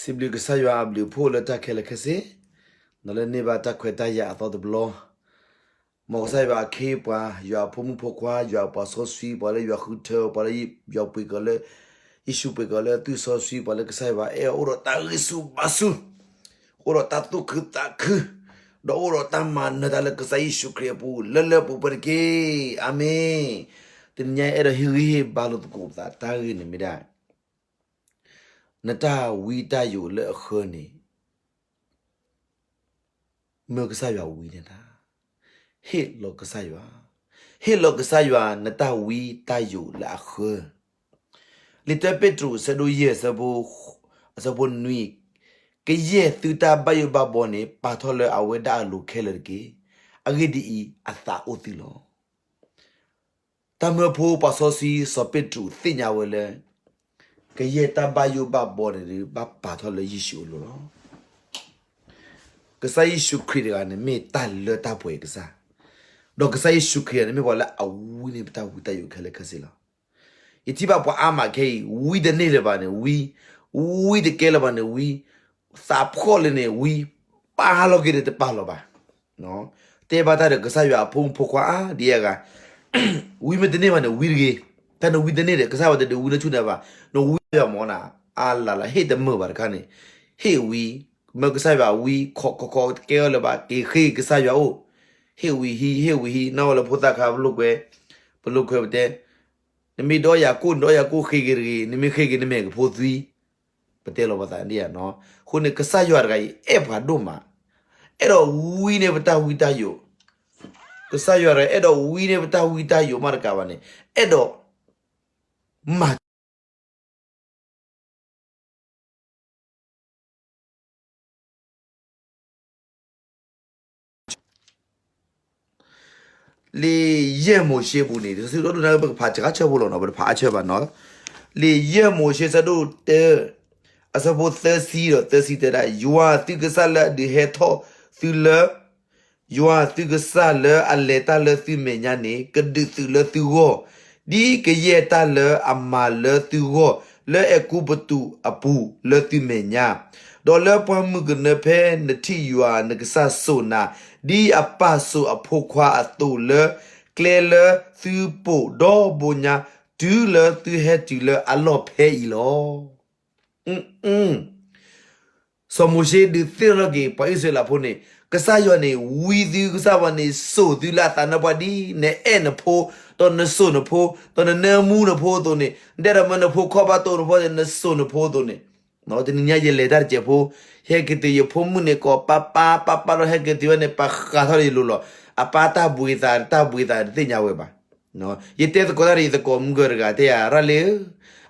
စံးဘျုးကစၢ်ယွၤအဘျုးအဖှိၣ်လၢတၢ်ခဲလၢာ်ခဲဆ့, ဒီးလၢန့ၢ်ဘၣ်တၢ်ခွဲးတၢ်ယာ်အသီတဘျီ, မ်ကစၢ်ယွၤအခ့အပှၤ, ယွၤအဖိမုၣ်ဖိခွါ, ယွၤအပှၤစီဆှံ, ပှၤလၢယွၤဃုထၢ, ပှၤလၢယွၤပှ့ၤကီၤလၢ, ယ့ၣ်ၡူးပှ့ၤကီၤလၢသွံၣ်စီဆှံ, ပှၤလၢကစၢ်ယွၤအဲၣ်အီၤအိၣ်ဒီးတၢ်ဂံၢ်ဆူၣ်ဘါဆူၣ်, အိၣ်ဒီးတၢ်သူၣ်ခုသးခု, ဒီးအိၣ်ဒီးတၢ်မၤနၢၤတၢ်လၢကစၢ်ယ့ၣ်ၡူးခရံာ်အပူၤ လၢလၢပှဲၤပှဲၤတက့ၢ်. အၤမ့ၣ်. တနံၤညါအံၤအဲၣ်ဒိးဟ့ၣ်ဂံၢ်ဟ့ၣ်ဘါလိာ်သကိးပသးတၢ်ဂ့ၢ်န့ၣ်မ့ၢ်ဒၣ် နတၢ်ဝံတၢ်ယိးလၢအဃၢန့ၣ် မၢကစၢ်ယွၤဝံန့ၣ်တၢ်, ဟ့ၣ်လီၤကစၢ်ယွၤ, ဟ့ၣ်လီၤကစၢ်ယွၤနတၢ်ဝံတၢ်ယိးလၢအဃၢ, လံာ်တၢပ့းတရူး အဆၢဒိၣ်ယဲၢ် အဆၢဖိနွံ, ကယဲၢ်သုတၢ်ဘၣ်ယိၣ်ဘၣ်ဘီန့ၣ် ပာ်ထီၣ်လၢအဝဲဒၣ်အလိၤခဲလၢာ်တက့ၢ်. အဂ့ၢ်ဒ်အံၤ, အသးအိၣ်သုလီၤ. တၢ်မၢဖိပှၤစီဆှံစီၤပ့းတရူးသ့ၣ်ညါဝဲလၢ ကယဲၢ်တၢ်ဘၣ်ယိၣ်ဘၣ်ဘီန့ၣ်ဒီး ဘၣ်ပာ်ထီၣ်လၢယ့ၣ်ၡူးအလိၤလီၤ. ကစၢ်ယ့ၣ်ၡူးခရံာ်တဂၤန့ၣ် မ့ၢ်တၢ်လၢတၢ်ပှဲၤကစၢ်, ဒီးကစၢ်ယ့ၣ်ၡူးခရံာ်န့ၣ် မ့ၢ်ပှၤလၢအဝံန့ၢ်ပတၢ်ဝံတၢ်ယိးခဲလၢာ်ခဲဆ့လီၤ. ယထံၣ်ဘၣ်ပှၤအါမးခဲအံၤ ဝံတန့ၢ်လၢၤဘၣ်န့ၣ်ဝံ, ဝံတကဲလၢၤဘၣ်န့ၣ်ဝံ, သးဖှီၣ်လၢန့ၣ်ဝံ, ပာ်လီၤက့ၤန့ၣ်တပာ်လီၤဘၣ်. တဲဘၣ်တၢ်ဒီးကစၢ်ယွၤအဖိမုၣ်ဖိခွါအါဒံအါဂၤ, ဝံမ့ၢ်တန့ၢ်ဘၣ်န့ၣ်ဝံတဂ့ၤ, တၢ်နဝံတန့ၢ်ဒီး ကစၢ်ယွၤတဒုးဝံလၢဆူၣ်န့ၣ်ဘၣ်, နဝံယွၤမ့ၢ်နၤ, အါလၢ်လၢ်ဟ့ၣ်တမုာ်ဘၣ်တခါန့ၣ်, ဟ့ၣ်ဝံ, မၢကစၢ်ယွၤဝံခီခီခီတကဲအီၤလၢၤဘၣ် က့ၤဃ့ကစၢ်ယွၤအိၣ်, ဟ့ၣ်ဝံဟံး ဟ့ၣ်ဝံဟံး နီၢ်ဝဲလၢဖိသၣ်ခါပလိာ်ကွဲ, ပလိာ်ကွဲပတဲ, နမ့ၢ်ဒီးယၤကိၣ် နဒီးယၤကိၣ်ဃ့က့ၤတဂ့ၤ, နမ့ၢ်ဃ့က့ၤနမဲာ်ကဖိသွံ, ပတဲလီၤပသးဒ်ယၤနီၤ, အဃိန့ၣ် ကစၢ်ယွၤတဂၤအံၤ အဲၣ်ပှၤဒိၣ်မး, အဲၣ်ဒိးဝံန့ၢ်ပတၢ်ဝံတၢ်ယိး, ကစၢ်ယွၤတဂၤ အဲၣ်ဒိးဝံန့ၢ်ပတၢ်ဝံတၢ်ယိးမးတကးဘၣ်န့ၣ်, အဲၣ်ဒိးမၤ လံာ်ယဲၢ်မိၤၡ့ပူၤန့ၣ် ဆၢဒိၣ်တၢ်ပကဖးစှၤဆၢဖိလီၤနီၤ, ပတဖးအါဆၢဘၣ်နီၤ, လံာ်ယဲၢ်မိၤၡ့ဆၢဒိၣ်တၢ အဆၢဖိသၢဆံဒီးသၢဆံတဲဒၣ်, ယွၤသုကစၢ်လၢအဒုးဟဲထီၣ်သုလၢ ယွၤသုကစၢ်လၢအလဲၤတၢ်လၢသုမဲာ်ညါန့ၣ် ကဒုးသုးလၢသုဂီၢ်, ဒ်ကယဲၢ်တၢ်လၢအမၤလၢသုဂီၢ် လၢအဲၤကူပတူးအပူၤလၢသုမဲာ်ညါ, ဒီးလၢပှၢ်မုၢ်ကနၢဖဲနထံၣ်ယွၤနကစၢ်စိာ်နၤ, ဒ်အပၢ်စိာ်အဖိခွါအသိးလၢ ကျဲလၢသုပိာ်ဒီဘိညါ တုၤလၢသုဟဲတုၤလၢအလီၢ်ဖဲအံၤလီၤ. စီၤမိၤၡ့ဒုးသ့ၣ်နီၣ်ထီၣ်က့ၤပှၤအံၣ်စရ့လးဖိန့ၣ်, ကစၢ်ယွၤန့ၣ် ဝံသုကစၢ်ယွၤန့ၣ် စိာ်သုလၢအသးနါပှၢ်ဒ်နအဲၣ်နဖိ, ဒီးနစိာ်နဖိ, ဒီးနနၢမူနဖိအသိးန့ၣ်, နဒဲဒၣ်မၢနဖိခီၣ်ဘၣ်တိၢ်နဖိန့ၣ် နစိာ်နဖိအသိးန့ၣ်, တနံၤညါယလဲၤတၢ်တစဲးဖိ, ယဟဲက့ၤတုၤယဖိမုၣ်န့ၣ်ကိးပၢ်ပၢ်ပၢ်ပၢ်ဒီးဟဲက့ၤတုၤဝဲန့ၣ် ပာ်ဃာ်ထီၣ်လၢယလိၤလီၤ. အပၢ်တၢ်ဘှံးသး တၢ်ဘှံးသးတသ့ၣ်ညါဝဲဘၣ်. ယတဲသကိးတၢ်ဒီးယသကိးမုၢ်ဂၢၢ်တဂၤတဲယၤ ရၣ်လ့ၤဧၢ,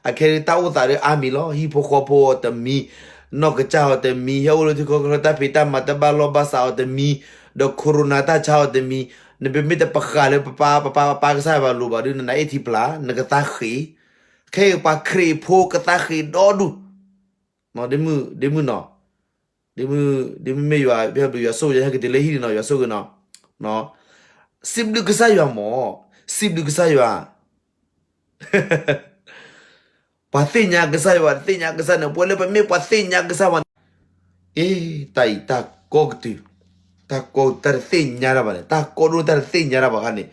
အခဲအံၤတၢ်အိၣ်သးဒီးအါမံၤလီၤ. ဟံၣ်ဖိဃီဖိအီၤတမံၤ, နီၢ်ကစၢ်အီၤတမံၤ, ဟဲအိၣ်လၢထံခီကလီတၢ်ဖံးတၢ်မၤတဘၣ်လီၢ်ဘၣ်စးအီၤတမံၤ, ဒီး corona တၢ်ဆါအီၤတမံၤ, နပမ့ၢ်တပဃာ်လၢပပၢ်ပပၢ်ပပၢ်ကစၢ်ယွၤလိၤဘၣ်ဒီး နနၤအ့ၣ်ထံပျၢ် နကသးဃ့ၢ်, ခဲအံၤပှၤခရံာ်ဖိကသးဃ့ၢ်ဒီဒူၣ် ဒ့မုၣ်နီၤ, ဒ့မုၣ်မ့ၢ်ယွၤ ယွၤဆိၣ်ဂ့ၤ ယဟဲက့ၤတုၤလၢဟံၣ်နီၤ ယွၤဆိၣ်ဂ့ၤနီၤ, စံးဘျုးကစၢ်ယွၤမး, စံးဘျုးကစၢ်ယွၤ, ပှၤသ့ၣ်ညါကစၢ်ယွၤ တသ့ၣ်ညါကစၢ်န့ၣ် ပဝဲလၢပမ့ၢ်ပှၤသ့ၣ်ညါကစၢ်ဘၣ်န့ၣ်, အ့ တၢ်အံၤတၢ်ကီကတုၤ, တၢ်ကီ တၢ်တသ့ၣ်ညါတၢ်ဘၣ်န့ၣ် တၢ်ကီဒိၣ်တၢ်တသ့ၣ်ညါတၢ်ဘၣ်ခါန့ၣ်,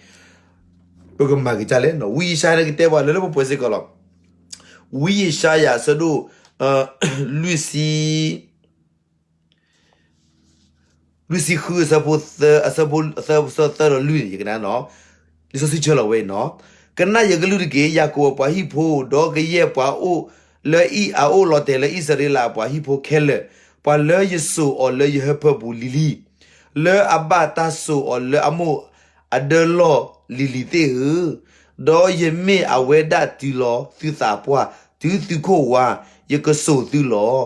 ပကမၤက့ၤဒ်လဲၣ်နီၤ, ဝံယၡါယၤန့ၣ်ကတဲပှၤလၢလၢပှဲၤပှဲၤစ့ၢ်ကီးလီၤ. ဝံယၡါယၤအဆၢဒိၣ် လွံၢ်ဆံ လွံၢ်ဆံဃု အဆၢဖိသၢ အဆၢဖိသၢ သၢဒီးလွံၢ်န့ၣ် ယကနၣ်နီၤ, လံာ်စီဆှံဆၢလီၤဝဲအံၤနီၤ, ကနၣ်ယကလုၢ်တက့ၢ်, ယၤကိာ်အပှၤဟံၣ်ဖိ, ဒီးကယဲၢ်ပှၤအိၣ်လၢအံၤ အအိၣ်လီၤတဲာ်လၢအံၣ်စရ့လးအပှၤဟံၣ်ဖိခဲလၢာ်, ပှၤလၢယစိာ်အီၤလၢယဟၢဖၢပူၤလံၤလံၤ, လၢအဘၣ်တၢ်စိာ်အီၤလၢအမိၢ်အဒၢလီၢ်လံၤလံၤသ့ၣ်ဧၢ, ဒီးယမ့ၢ်အဝဲဒၣ်တုၤလီၤသုသးပှၢ်, တုၤသုခိၣ်ဝါ, ယကစိာ်သုလီၤ.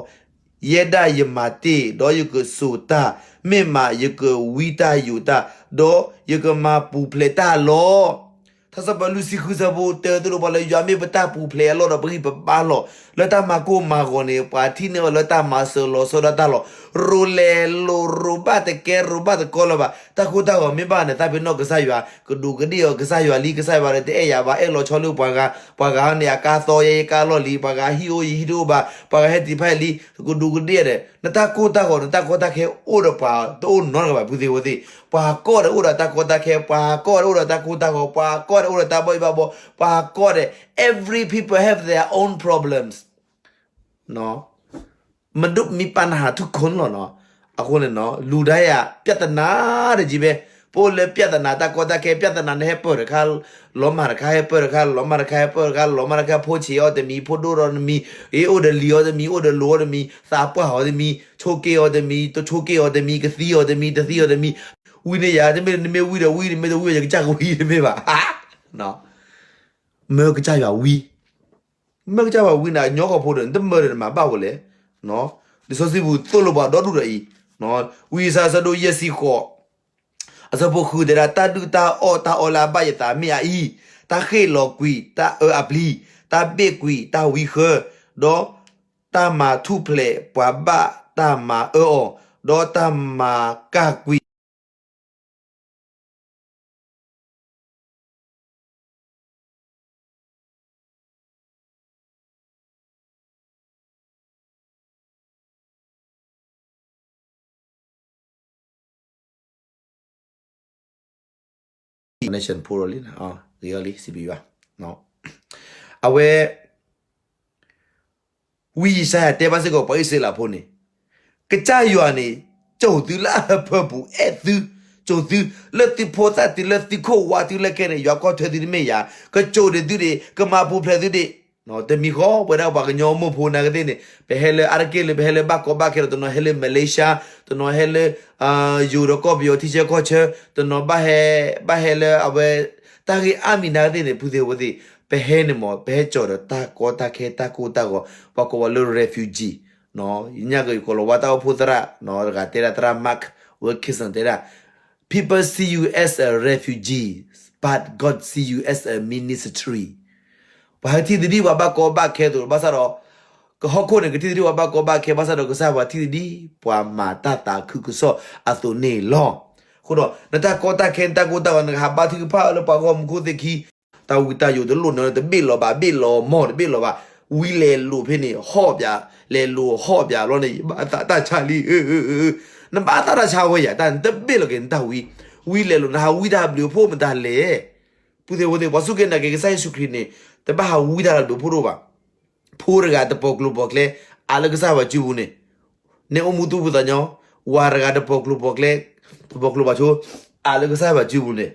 ယဲဒၣ်ယမၤတ့ၢ်, ဒီးယကစိာ်တၢ်, မ့ၢ်မးယကဝံတၢ်ယိးတၢ်, ဒီးယကမၤပူၤဖျဲးတၢ်လီၤ. ထါစံးပတြၢၤလွံၢ်ဆံဃုဆၢဖိတၢ သိၣ်လိပှၤလၢ ယွၤမ့ၢ်ပတၢ်ပူၤဖျဲးအလီၢ်ဒီး ပဂံၢ်ပဘါလီၤ. လၢတၢ်မၤကိၢ်မၤဂီၤန့ၣ် ပှၤထံၣ်န့ၢ်အီၤလၢတၢ်မၤစၢၤလီၤဆီဒၣ်တၢ်လီၤ. ရိၤလဲၤလိၤ ရိၤဘၣ်တကဲ ရိၤဘၣ်တကီလၢၤဘၣ်. တၢ်ကိၢ်တၢ်ဂီၤမ့ၢ်ဘၣ်န့ၣ် သးပ့ၤနီၣ်ကစၢ်ယွၤ, ကဒူးကဒ့ၣ်အီၤကစၢ်ယွၤလံ. ကစၢ်ယွၤဒီးတအဲၣ်ယၤဘၣ်, အဲၣ်လီၤဆီလၢပှၤဂၤ, ပှၤဂၤန့ၣ် အကါသီယဲ ယကါလီၢ်လံ, ပှၤဂၤဟံၣ်အိၣ်ယံၤဟံၣ်တအိၣ်ဘၣ်, ပှၤဂၤဟဲတံာ်ဖးယံၤလံ, ကဒူးကဒ့ၣ်ဒီး နတၢ်ကိၢ်တၢ်ဂီၤ နတၢ်ကီတၢ်ခဲအိၣ်ဒီးပှၤတအိၣ်နီတဂၤဘၣ် ပုၢ်သ့ၣ်ဝဲၢ်သ့ၣ်. ပှၤကိးဒီးအိၣ်ဒီးတၢ်ကီတၢ်ခဲ, ပှၤကိးဒီးအိၣ်ဒီးတၢ်ကိၢ်တၢ်ဂီၤ, ပှၤကိးဒီးအိၣ်ဒီးတၢ်ဘၣ်ယိၣ်ဘၣ်ဘီ, ပှၤကိးဒီး every people have their own problems. မ့ၢ်ဒိးမံပာ်နဟးထူၣ်ခိၣ်န့ၣ်လီၤနီၤ. အဃိန့ၣ်နီၤ လူၤဒါယၤ ပြဿနာ တက့ၢ်ဖဲ, ပအိၣ်လၢ ပြဿနာ တၢ်ကီတၢ်ခဲ ပြဿနာ နဟဲပၢၢ်တခါ, လီၤမၢ်တခါ ဟဲပၢၢ်တခါ, လီၤမၢ်တခါ ဟဲပၢၢ်တခါ, လီၤမၢ်တခါ ဖိဆံးအီၤတမံၤ, ဖိဒိၣ်ထီၣ်တမံၤ, အ့ၣ် အိၣ်ဒီးလံၤအီၤတမံၤ, အိၣ်ဒီးလိၤအီၤတမံၤ, သးပှၢ်အီၤတမံၤ, ဆိးက့အီၤတမံၤ, တဆိးက့အီၤတမံၤ, ကသံအီၤတမံၤ, တသံအီၤတမံၤ, ဝံၤန့ၣ်ယၤ တမ့ၢ်နမ့ၢ်ဝံဒီးဝံ နမ့ၢ်တဝံဒီးယကစၢ်ကဝံတမ့ၢ်ဘၣ်. မၢကစၢ်ယွၤဝံ, မၢကစၢ်ယွၤဝံန့ၣ် ညီဃီဖိဒီး နတမၢဒီးနမၤဘၣ်ဝဲလဲၣ်. လံာ်စီဆှံပူၤသိၣ်လိပှၤဒီဒူၣ်ဒီးအံၤ, ဝံယၡါယၤ အဆၢဒိၣ်ယဲၢ်ဆံဃိး အဆၢဖိဃုတဲဒၣ်, တၢ်ဒုၣ်တၢ်အီၣ်တၢ်အီလၢအဘၣ်ယသးမ့ၢ်အအံၤ, တၢ်ဃ့ၣ်လီၤကွံာ်တၢ်အၢအပျံၤ, တၢ်ဘ့ၣ်ကွံာ်တၢ်ဝံဃၢ, ဒီးတၢ်မၤထူၣ်ဖျဲးပှၤဘၣ်တၢ်မၤအၢအီၤ, ဒီးတၢ်မၤကၢ်ကွံာ် နၢ်စၢၣ်ဖိလီၤလံ, ဂ့ၤအီၤလံ စံးဘျုးယွၤ, အဝဲ ဝံယၡါယၤတဲဘၣ်စ့ၢ်ကီးပှၤအံၣ်စရ့လးဖိန့ၣ်, ကစၢ်ယွၤန့ၣ် စိာ်သုလၢအဟၢဖၢပူၤ အဲၣ်သု, စိာ်သု, လၢသုဖိသၣ်သု လၢသုခိၣ်ဝါသုလၢခဲန့ၣ် ယွၤကွၢ်ထွဲသုတမ့ၢ်ယၤ, ကစိာ်ဒံးသုဒံး ကမၤပူၤဖျဲးသုဒံး, တမံၤဃီ ပဝဲဒၣ်ပှၤကညီမိၢ်ဖိနာ်ကသ့ၣ်န့ၣ် ပဟဲလၢအါတက့ၢ်လၢ ပဟဲလၢဘၣ်ကီဘၣ်ခဲဒီး တနီၤဟဲလၢ Malaysia, တနီၤဟဲလၢ ယိၤဒီးကီၢ်ပယီၤထံဆၢကီၢ်ဆၢ, တနီၤဘၣ်ဟဲ, ဘၣ်ဟဲလၢအဝဲ တၢ်ဂ့ၢ်အါမံၤနာ်ကသ့ၣ်န့ၣ် ပုၢ်သ့ၣ်ဝဲၢ်သ့ၣ်, ပဟဲန့ၣ်မ့ၢ် ပဟဲစိာ်ဒီးတၢ်ကီတၢ်ခဲတၢ်ကိၢ်တၢ်ဂီၤ, ပှၤကိးဝဲလၢ refugee, ညါကယကိးလီၤဝါတၢ်အိၣ်ဖှိၣ်သရၣ်, တဂၤတဲဒၣ်သရၣ် Mark Wilkerson တဲဒၣ်, People see you as a refugee, but God see you as a ministry. ပှၤဟဲထံၣ်သဒံးပှၤဘၣ်ကီဘၣ်ခဲအသိး ဘၣ်ဆၣ်ဒီး ကဟီၣ်ခိၣ်န့ၣ် ကထံၣ်သဒံးပှၤဘၣ်ကီဘၣ်ခဲ ဘၣ်ဆၣ်ဒီးကစၢ်ယွၤထံၣ်သဒံး ပှၤမၤတၢ်သးခုကစီၣ်အသိးန့ၣ်လီၤ. အဃိဒီး နတၢ်ကီတၢ်ခဲ နတၢ်ကိၢ်တၢ်ဂီၤ နကဟးဘါထုကဖၣ်လၢပှၤဂီၢ်မူခိၣ်သ့ၣ်ခံ, တၢ်ဝံတၢ်ယိးတလိၣ်နတဘ့ၣ်လီၤဘၣ်, ဘ့ၣ်လီၤမီၢ်တဘ့ၣ်လီၤဘၣ်, ဝံလဲၤလိာ်ဖဲန့ၣ် ဟီၣ်ဘၣ်, လဲၤလိာ်ဟီၣ်ဘၣ်လီၤန့ၣ် ယဘၣ်သးတၢ်ဆါလံ, နဘၣ်သးတၢ်ဆါဝဲယၤ တၢ်နတဘ့ၣ်လီၤက့ၤနတၢ်ဝံ, ဝံလဲၤလိာ် နဟးဝံတၢ်ဘျုးဖှိၣ်မတၤလဲၣ်. ပုၢ်သ့ၣ်ဝဲၢ်သ့ၣ် ပှၤစူၢ်က့ၤနာ်က့ၤကစၢ်ယ့ၣ်ၡူးခရံာ်န့ၣ် တဘၣ်ဟးဝံတၢ်လၢဘျုးဖှိၣ်တအိၣ်ဘၣ်. ဖိတဂၤတပိာ်ကျိၤပိာ်ကျဲ အါလၢကစၢ်ယွၤစုပူၤန့ၣ်, န့ၣ်အိၣ်မူသူၣ်ဖှံသးညီ, ဝၤတဂၤတပိာ်ကျိၤပိာ်ကျဲ, တပိာ်ကျိၤပိာ်ဆိ, အါလၢကစၢ်ယွၤစုပူၤန့ၣ်,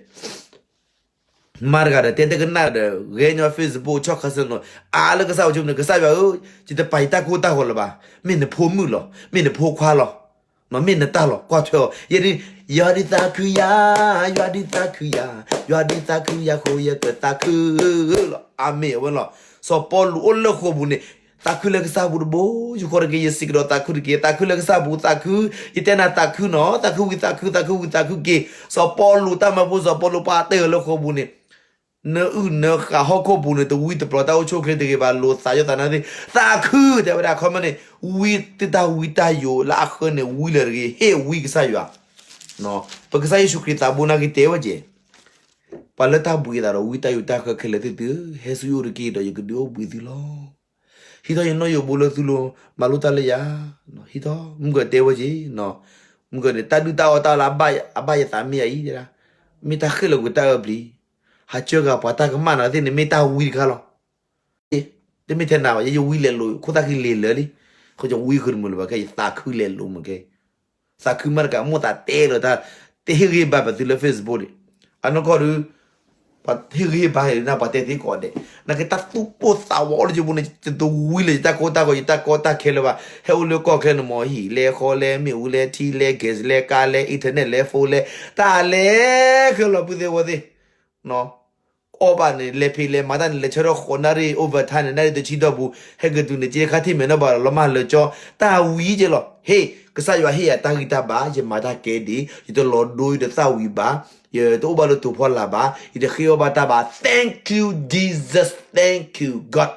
မါတဂၤဒီးတဲတကနၣ်ဒီး ဂဲၤညီ Facebook ဆီၣ်ခါဆၢနီၤ, အါလၢကစၢ်ယွၤစုပူၤန့ၣ် ကစၢ်ယွၤဧၢ, ယတပာ်ယတၢ်ကိၢ်တၢ်ဂီၤလၢၤဘၣ်, မ့ၢ်နဖိမုၣ်လီၤ, မ့ၢ်နဖိခွါလီၤ မ့ၢ်နတၢ်လီၤ ကွၢ်ထွဲအီၤ, ယဲဒၣ်, ယွၤဒုးသးခုယၤ, ယွၤဒုးသးခုယၤ, ယွၤဒုးသးခုယၤဃိ ယကသးခုလီၤ. အၤမ့ၣ် အဝဲလီၤ. စီၤပီလူးအိၣ်လၢဃိာ်ပူၤန့ၣ်, သးခုလၢကစၢ်ပူၤတဘိ, ယဃီတက့ၢ် ယစံးကဒီးသးခုတက့ၢ်, သးခုလၢကစၢ်ပူၤသးခု, ယတဲနၤသးခုနီၤ, သးခုဝံၤသးခု, သးခုဝံၤသးခုက့ၤ. စီၤပီလူး တၢ်မၢဖိစီၤပီလူး ပှၤတဲအီၤလၢဃိာ်ပူၤန့ၣ် နအုၣ်နဃးဟီၣ်ခိၣ်ပူၤန့ၣ် တဝံတပျီၤတၢ်အိၣ်ဆူၣ်အိၣ်ချ့တဂ့ၤဘၣ်, လိာ်သးယီၢ်သးနါသ့ၣ်, သးခု တဲဝဲဒၣ် ခီမီန့ၣ်, ဝံသုတၢ်ဝံတၢ်ယိးလၢအဃၢန့ၣ် ဝံလၢာ်တဂ့ၤ, ဟ့ၣ်ဝံကစၢ်ယွၤ. ပကစၢ်ယ့ၣ်ၡူးခရံာ်သးဘိနာ်က့ၤတဲဝဲက့ၤ, ပှၤလၢတၢ်ဘှံးအသးဒီးဝံတၢ်ယိးတၢ်ဃၢခဲလၢာ်သ့ၣ်သုဧၢ, ဟဲဆူယအိၣ်တက့ၢ်ဒီး ယကဒုးအိၣ်ဘှံးသုလီၤ. ဟံးထီၣ်ယနီၣ်ယိးဘိလၢသုလိၤ, မၤလိတၢ်လၢယၤ, ဟံးထီၣ်, မုၢ်ကၢၤတဲဝဲက့ၤ, မုၢ်ကၢၤန့ၣ် တၢ်ဒုၣ်တၢ်အီၣ်တၢ်လၢအဘၣ်ယသးမ့ၢ်အံၤ, မ့ၢ်တၢ်ဃ့ၣ်လီၤကွံာ်တၢ်အၢပျံၤ, ဟးကၢဂၤပှၤတၢ်ကမၣ်နၤသ့ၣ်န့ၣ် မ့ၢ်တၢ်ဝံတခါလီၤ. တမ့ၢ်ထဲနၤဘၣ်, ယယဝံလဲၤလိာ် ခိၣ်သၣ်ခံလ့ၤလၢာ်လံ, ဃိယဝံဃုာ်တမုာ်လၢၤဘၣ်ခဲ ယသးခုလဲၤလိာ်မ့ၢ်ကဲ, သးခုမးတကး မိၣ်သးတဲလီၤတၢ်, တဟ့ၣ်ဂံၢ်ဟ့ၣ်ဘါပသုလၢ Facebook န့ၣ်, အနီၢ်ကီၢ်ဒုး, ပှၤဟ့ၣ်ဂံၢ်ဟ့ၣ်ဘါဟဲလၢနၤ ပှၤတဲသ့ကိးဂၤဒဲး, နာ်က့တၢ်သူၣ်ပိၢ်သးဝးအိၣ်လၢယပူၤန့ၣ် ယတဝံလၢၤ ယတၢ်ကီတၢ်ဂီၤ ယတၢ်ကီတၢ်ခဲလၢၤဘၣ်, ဟဲအိၣ်လၢကီၢ်ချၢန့ၣ်မ့ၢ် ဟံၣ်လဲဃီလဲ မ့ၣ်အူလဲ ထံလဲ gas လဲ ကါလဲ internet လဲ phone လဲ, တၢ်လဲခဲလၢာ် ပုၢ်သ့ၣ်ဝဲၢ်သ့ၣ်, နီၤ အီၣ်ဘၣ်န့ၣ် လဲၤဖံးလဲၤမၤတၢ်န့ၣ် လဲၤဆၢထၢၣ်ဃိးနၣ်ရံၣ် overtime န့ၣ် နၣ်ရံၣ်တဆံတီၢ်ပူၤ ဟဲက့ၤတုၤန့ၣ် က့ခါထံၣ်မဲာ်နီၣ်ဘၣ်လီၤ လီၤမၢ်လၢကၠီ တၢ်ဝံကဲလီၤ. ဟ့ၣ် ကစၢ်ယွၤဟ့ၣ်ယၤတၢ်ဂံၢ်တၢ်ဘါ ယမၤတၢ်ကဲဒံး ယတလီၤဒိ ယတသၣ်ဝံၤဘၣ် ယတအိၣ်ဘၣ်လၢတိာ်ဖီလာ်ဘၣ် ယတဃ့အီၣ်ဘၣ်တၢ်ဘၣ် Thank you Jesus, thank you God.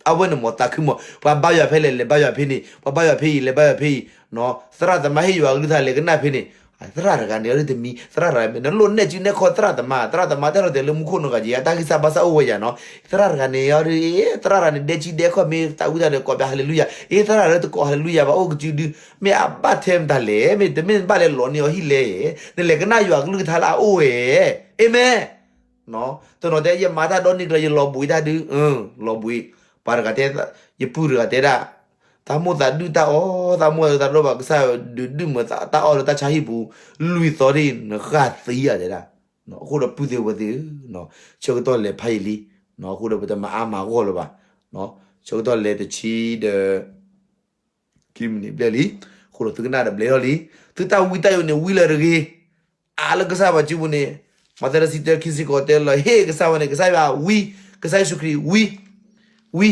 အဝဲန့ၣ်မ့ၢ်သးခုမး ပှၤဘါယွၤဖဲလဲၣ် လဲၤဘါယွၤဖဲန့ၣ် ပှၤဘါယွၤဖဲအံၤ လဲၤဘါယွၤဖဲအံၤ သရၣ်သမါဟ့ၣ်ယွၤကလုၢ်ကထါလဲၤကနၣ်ဖဲန့ၣ် သရၣ်တဂၤန့ၣ်အီၤဒ်တမံၤ သရၣ်တဂၤမ့ၢ် နလိၣ်နဲၣ်စုနဲၣ်ခီၣ်သရၣ်သမါ သရၣ်သမါတဲထီၣ်တဲလၢမူခိၣ်နီၢ်ဂၤယဲ အတၢ်ဂံၢ်စၢ်ဘါစၢ်အိၣ်ဝဲယၤနီၤ သရၣ်တဂၤန့ၣ်အီၤဒ် သရၣ်တဂၤန့ၣ် ဒဲကံဒဲခီၣ်မ့ၢ်သးဝံၣ်တၢ်ဒီးကိးဘၣ် ဟၤလ့လူယၤ အ့ သရၣ်လၢတကိး ဟၤလ့လူယၤဘၣ် အိၣ်ကစုဒု မ့ၢ်အဘၣ်ထဲမတၤလဲၣ် မ့ၢ်တမ့ၢ်ဘၣ်လဲၤလီၤန့ၢ်အီၤဟံၣ်လဲၣ် နလဲၤကနၣ်ယွၤကလုၢ်ကထါလၢအအိၣ်ဝဲ အၤမ့ၣ် တနီၤတဲ ယမၤတၢ်ဒီနံၤကျၢၤ ယလီၤဘှံးတၢ်ဒု လီၤဘှံး ပှၤတဂၤတဲ ယပုၢ်တဂၤတဲဒၣ် သးမိၢ်သးဒုၣ်တၢ်အီၣ် သးမိၢ်သးဒိၣ်ဘၣ် ကစၢ်ဒုးဒုၣ်မၢသးတၢ်အီၣ်လၢတၢ်ဆါဟံၣ်ပူၤ လွံၢ်သီဒ် နဃၣ်သံဧါတဲဒၣ်. အဃိဒီးပုၢ်သ့ၣ်ဝဲၢ်သ့ၣ်ဧၢ, ဆၢကတီၢ်လဲၤဖးယံာ်လံ, အဃိဒီးပတမၤအါမၤဂီၢ်လၢၤဘၣ်, ဆၢကတီၢ်လဲၤတဆံဒီး ခံမံးနံးဘျဲၣ်လံ, အဃိဒီးသုကနၣ်ဒီးဘျဲၣ်ထီၣ်လံ, သုတၢ်ဝံတၢ်ယိာ်န့ၣ် ဝံလၢၤတဂ့ၤ, အါလၢကစၢ်ဘၣ်စုပူၤန့ၣ်, မးသဲတဆံတၢ ခံဆံဃိးတဲလီၤ, ဟ့ၣ်ကစၢ်ဝဲန့ၣ် ကစၢ်ယွၤဝံ, ကစၢ်ယ့ၣ်ၡူးခရံာ်ဝံ, ဝံ,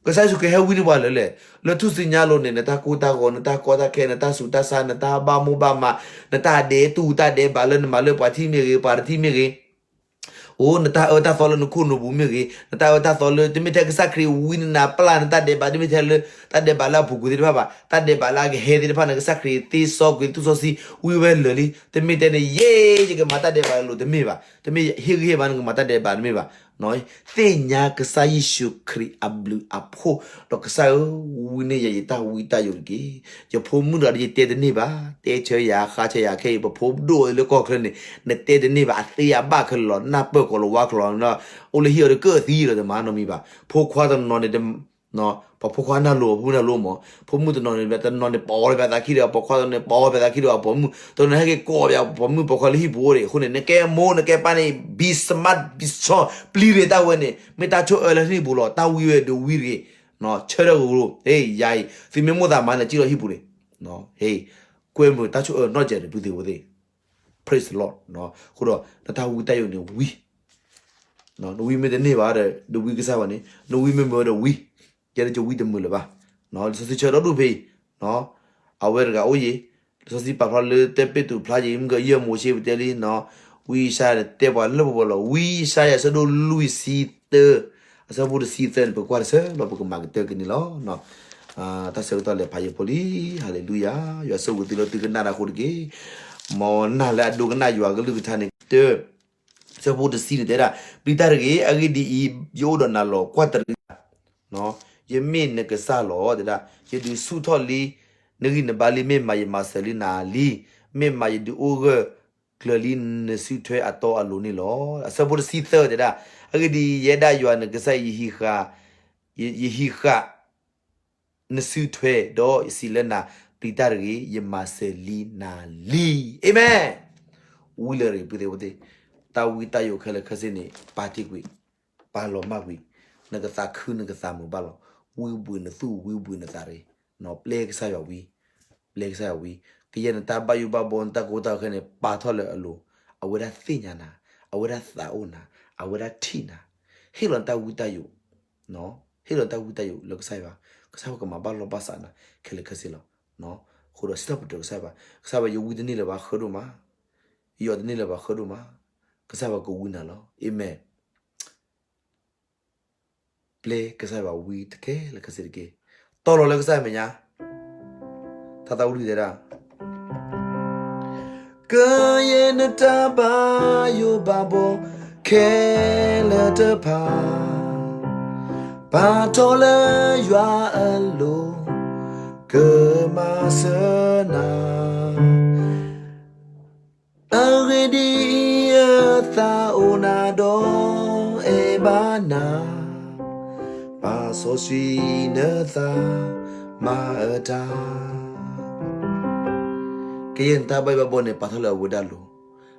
ကစၢ်ယ့ၣ်ၡူးခရံာ်ဟဲဝံန့ၢ်ပှၤလၢလဲၣ်, လၢထူၣ်စုညါအလိၤန့ၣ် နတၢ်ကိၢ်တၢ်ဂီၤ နတၢ်ကီတၢ်ခဲ နတၢ်ဆူးတၢ်ဆါ နတၢ်ဘၣ်မိၢ်ဘၣ်မး နတၢ်ဒဲးတူၢ်တၢ်ဒဲးဘးလၢနမၤလၢပှၤထံၣ်မ့ၢ်ဂ့ၤ ပှၤတထံၣ်မ့ၢ်ဂ့ၤ အိၣ် နတၢ်အၢတၢ်သီလၢနခိၣ်နူာ်ပူၤမ့ၢ်ဂ့ၤ, နတၢ်အၢတၢ်သီလၢ တမ့ၢ်ထဲကစၢ်ခရံာ်ဝံနၤပျၢ်နတၢ်ဒဲးဘး တမ့ၢ်ထဲလၢ တၢ်ဒဲးဘးလၢအပူၤကွံာ်သ့ၣ်တဖၣ်ဘၣ်, တၢ်ဒဲးဘးလၢအကဟဲသ့ၣ်တဖၣ်န့ၣ် ကစၢ်ခရံာ်သ့စီကွံာ်သူစီဆှံ ဝံဝဲလၢာ်လံ, တမ့ၢ်တဲန့ၣ် ယဲ ယကမၤတၢ်ဒဲးဘးလၢာ်တမ့ၢ်ဘၣ်, တမ့ၢ်ဟ့ၣ်ဂံၢ်ဟ့ၣ်ဘါနကမၤတၢ်ဒဲးဘးတမ့ၢ်ဘၣ်, သ့ၣ်ညါကစၢ်ယ့ၣ်ၡူးခရံာ်အဘျုးအဖှိၣ်, ဒီးကစၢ်ဧၢ, ဝံန့ၢ်ယၤယတၢ်ဝံတၢ်ယိာ်တက့ၢ်, ယဖိမုၣ်တဂၤဒီးယတဲတန့ၢ်ဘၣ်, တဲဆၢယၤ ဃါဆၢယၤခဲအံၤ ပဖိဒိၣ်လၢကီၢ်ချၢန့ၣ် နတဲတန့ၢ်ဘၣ် အသ့အဘၣ်ခဲလၢာ်လီၤ, နၢ်ပၢၢ်ကီးလီၤဝါကလီၤ, အိၣ်လၢဟံၣ်အီၤဒီးကၢၣ်သံလီၤ တမၤနီတမံၤဘၣ်, ဖိခွါတနီၤန့ၣ် ပှၤဖိခွါနၢ်လိၤ ပဖိမုၣ်နၢ်လိၤမး, ဖိမုၣ်တနီၤန့ၣ် တနီၤန့ၣ် ပိာ်ဝဲဖဲအသးခံဒီးအပိာ်ခွါ တနီၤန့ၣ် ပိာ်ဝဲဖဲအသးခံဒီးအပိာ်မုၣ်, တနီၤန့ၣ် ဟဲက့ၤကိးပပိာ်မုၣ်ပိာ်ခွါလၢဟံၣ်ပူၤအိၣ်ဒံး, အဃိန့ၣ် နကဲမိၢ်နကဲပၢ်န့ၣ် be smart, be strong, ပျံၤတ့ၢ်တၢ်ဝဲန့ၣ် မ့ၢ်တၢ်ဆိၣ်အၢလၢဟံၣ်ပူၤလီၤ, တၢ်ဝံဝဲဒီးဝံတဂ့ၤ, ဆၢထၢၣ်ကရူၢ်, ဟ့ၣ် ယၤအံၤ သုမ့ၢ်မိၣ်သးမၤန့ၣ် စံၣ်လီၤဟံၣ်ပူၤန့ၣ်, ဟ့ၣ်, ကွဲမုာ်တၢ်ဆိၣ်အၢနီၢ်ကဲးန့ၣ် ပုၢ်သ့ၣ်ဝဲၢ်သ့ၣ်, Praise the Lord, အဃိဒီး နတၢ်ဝံတၢ်ယိာ်န့ၣ်ဝံ နဝံမ့ၢ်တန့ၢ်ဘၣ်ဒီး နဝံကစၢ်ဘၣ်န့ၣ် နဝံမ့ၢ်မုာ်ဒီးဝံ, ယဲဒၣ်ယဝံတမုာ်လၢၤဘၣ်, လံာ်စီဆှံဆၢဒီဒူၣ်ဖဲအံၤ, အဝဲတဂၤအိၣ်ယံၤ, လံာ်စီဆှံပာ်ဖျါလၢတဲပ့းတရူးဖျါယံၤ မုၢ်ကယဲၢ်မိၤၡ့ပတဲလံ, ဝံယၡါယၤန့ၣ်တဲပှၤလၢပှဲၤပှဲၤလီၤ, ဝံယၡါယၤဆၢဒိၣ်လွံၢ်ဆံသၢ, အဆၢဖိတဆံသၢန့ၣ် ပကွၢ်တဆၢလီၤ ပကမၤကတၢၢ်ကန့ၢ်လီၤ. တၢ်ဆၢကတီၢ်လဲၤဖးယံာ်ဖိလံ, ဟၤလ့လူယၤ, ယွၤဆိၣ်ဂ့ၤသုလၢသုကနၣ်တၢ်အဃိတက့ၢ်, မ်နၢ်လၢအဒိကနၣ်ယွၤကလုၢ်ကထါန့ၣ်ကတၢၢ် ဆၢဖိတဆံန့ၣ်တဲဒၣ်, ပျံၤတၢ်တဂ့ၤ, အဂ့ၢ်ဒ်အံၤ, ယအိၣ်ဒီးနၤလီၤ, ကွၢ်တရံး, ယမ့ၢ်နကစၢ်လီၤ, တဲဒၣ်, ယဒုးဆူၣ်ထီၣ်လံနဂံၢ်နဘါလံ, မ့ၢ်မးယမၤစၢၤလံနၤလံ, မ့ၢ်မးယဒုးအိၣ်ဂၢၢ်ကျၢၤလံနစုထွဲအတီအလိၤန့ၣ်လီၤ. အဆၢဖိတဆံသၢတဲဒၣ်, အဂ့ၢ်ဒ်အံၤ, ယဲဒၣ်ယွၤနကစၢ်အံၤ ယဟံးဃာ် ယဟံးဃာ် နစုထွဲ, ဒီးယစံးလၢနၤ, ပျံၤတၢ်တဂ့ၤ, ယမၤစၢၤလံနၤလံ. အၤမ့ၣ်, ဝံလၢာ်တဂ့ၤ ပုၢ်သ့ၣ်ဝဲၢ်သ့ၣ်, တၢ်ဝံတၢ်ယိာ်ခဲလၢာ်ခဲဆ့န့ၣ် ပာ်တ့ၢ်ကွံာ်, ပာ်လီၤမၢ်ကွံာ်, နကသးခုနကသးမုာ်ဘၣ်လီၤ, ဝံဘှံးနသူၣ်ဝံဘှံးနသးတဂ့ၤ, ပျဲကစၢ်ယွၤဝံ, ပျဲကစၢ်ယွၤဝံ, ကယဲၢ်နတၢ်ဘၣ်ယိၣ်ဘၣ်ဘီနတၢ်ကိၢ်တၢ်ဂီၤခဲန့ၣ် ပာ်ထီၣ်လၢအလိၤ, အဝဲဒၣ်သ့ၣ်ညါနၤ, အဝဲဒၣ်သးအိၣ်နၤ, အဝဲဒၣ်ထံၣ်နၤ, ဟ့ၣ်လီၤနတၢ်ဝံတၢ်ယိာ် ဟ့ၣ်လီၤတၢ်ဝံတၢ်ယိာ်လၢကစၢ်ယွၤ, ကစၢ်ယွၤကမၤဘၣ်လီၢ်ဘၣ်စးနၤခဲလၢာ်ခဲဆ့လီၤ. အဃိဒီးစံးထီၣ်ပတြၢၤကစၢ်ယွၤ, ကစၢ်ယွၤ ယဝံတန့ၢ်လၢၤဘၣ် ဃၢဒိၣ်မး, ယအီၣ်တန့ၢ်လၢၤဘၣ် ဃၢဒိၣ်မး, ကစၢ်ယွၤကဝံနၤလီၤ. အၤမ့ၣ်. ပျဲကစၢ်ယွၤဝံတကဲလၢာ်ခဲဆ့တက့ၢ်. တီလီၤလၢကစၢ်ယွၤမဲာ်ညါ, တၢ်သးဝံၣ်တဲဒၣ် ကယဲၢ်နတၢ်ဘၣ်ယိၣ်ဘၣ်ဘီခဲလၢာ်တဖၣ်, ပာ်ထီၣ်လၢယွၤအလိၤ, ကမၤစၢၤနၤ, အဂ့ၢ်ဒ်အံၤ, အသးအိၣ်နၤဒီးအဲၣ်ဘၣ်နၤ, ပာ်စီဆှံနသးမၤအတၢ် ကယဲၢ်နတၢ်ဘၣ်ယိၣ်ဘၣ်ဘီန့ၣ် ပာ်ထီၣ်လၢအဝဲဒၣ်လိၤ,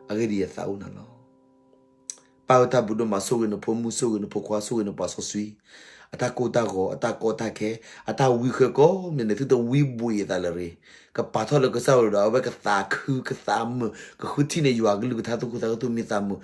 အဂ့ၢ်ဒ်အံၤ အသးအိၣ်နၤလီၤ. ပၢ်ဧၢ တၢ်ဘျုးဒိၣ်မး ဆိၣ်ဂ့ၤနဖိမုၣ် ဆိၣ်ဂ့ၤနဖိခွါ ဆိၣ်ဂ့ၤနပှၤစီဆှံ, အတၢ်ကိၢ်တၢ်ဂီၤ အတၢ်ကီတၢ်ခဲ အတၢ်ဝံဃၢကိးမံၤန့ၣ် သုတဝံဘှံးအသးလၢၤတဂ့ၤ, ကပာ်ထီၣ်လၢကစၢ်ယွၤဒီး အဝဲကသးခုကသးမုာ် ကဃုထံၣ်န့ၢ်ယွၤကလုၢ်ကထါသူၣ်ခုသးခုသူၣ်မံသးမုာ်